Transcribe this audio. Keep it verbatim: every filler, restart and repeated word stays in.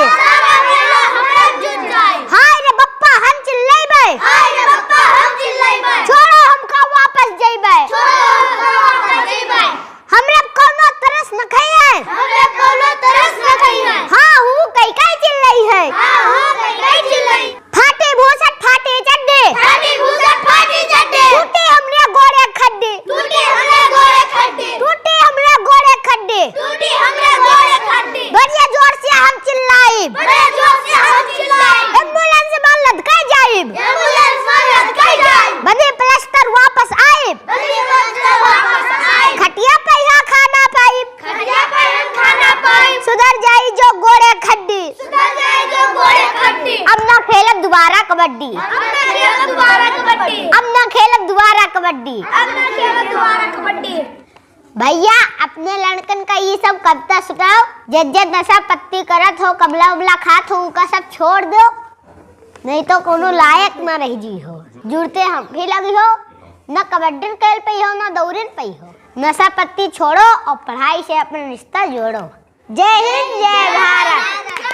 सारा मेला हमरा जुट जाए। हाय रे बप्पा, हम चिल्लइबे। हाय रे बप्पा, हम चिल्लइबे। छोड़ो, हम का वापस जइबे। छोड़ो, हम का वापस जइबे। हमरा कौनो तरस न खइहैं। हमरा कौनो तरस न खइहैं। हाँ, हूँ कई कई चिल्लइहैं। हाँ, हूँ कई कई चिल्लइहैं। फाटे भूसट, फाटे चड्डी। फाटे भूसट, फाटे चड्डी। टूटी हमरे गोड़े खड्डी। टूटी हमरे गोड़े खड्डी। टूटी हमरे गोड़े खड्डी। टूटी हमरे गोड़े खड्डी। बढ़िया जोर से हम चिल्लाइब। बढ़िया जोर से हम चिल्लाइब। एम्बुलेंस में लदकाई जाइब। एम्बुलेंस में लदकाई जाइब। बनी प्लास्टर वापस आइब। बनी प्लास्टर वापस आइब। खटिया पे यहाँ खाना पाइब। खटिया पे हम खाना पाइब। सुधर जाई जो गोड़े खड्डी। सुधर जाई जो गोड़े खड्डी। अब ना खेलब दोबारा कबड्डी। अब ना खेलब दोबारा कबड्डी। अब ना खेलब दोबारा कबड्डी। अब ना खेलब दोबारा कबड्डी। भइया, अपने लड़कन का ई सब कविता सुनाओ। जे जे नशा पत्ती करत हो, कमला उमला खात हो, उनका सब छोड़ दो, नहीं तो कोनो लायक ना रह जी हो। जुड़ते हम भी लगी हो, न कबड्डी खेल पई हो, न दौड़िन पई हो। नशा पत्ती छोड़ो और पढ़ाई से अपना रिश्ता जोड़ो। जय हिंद, जय भारत।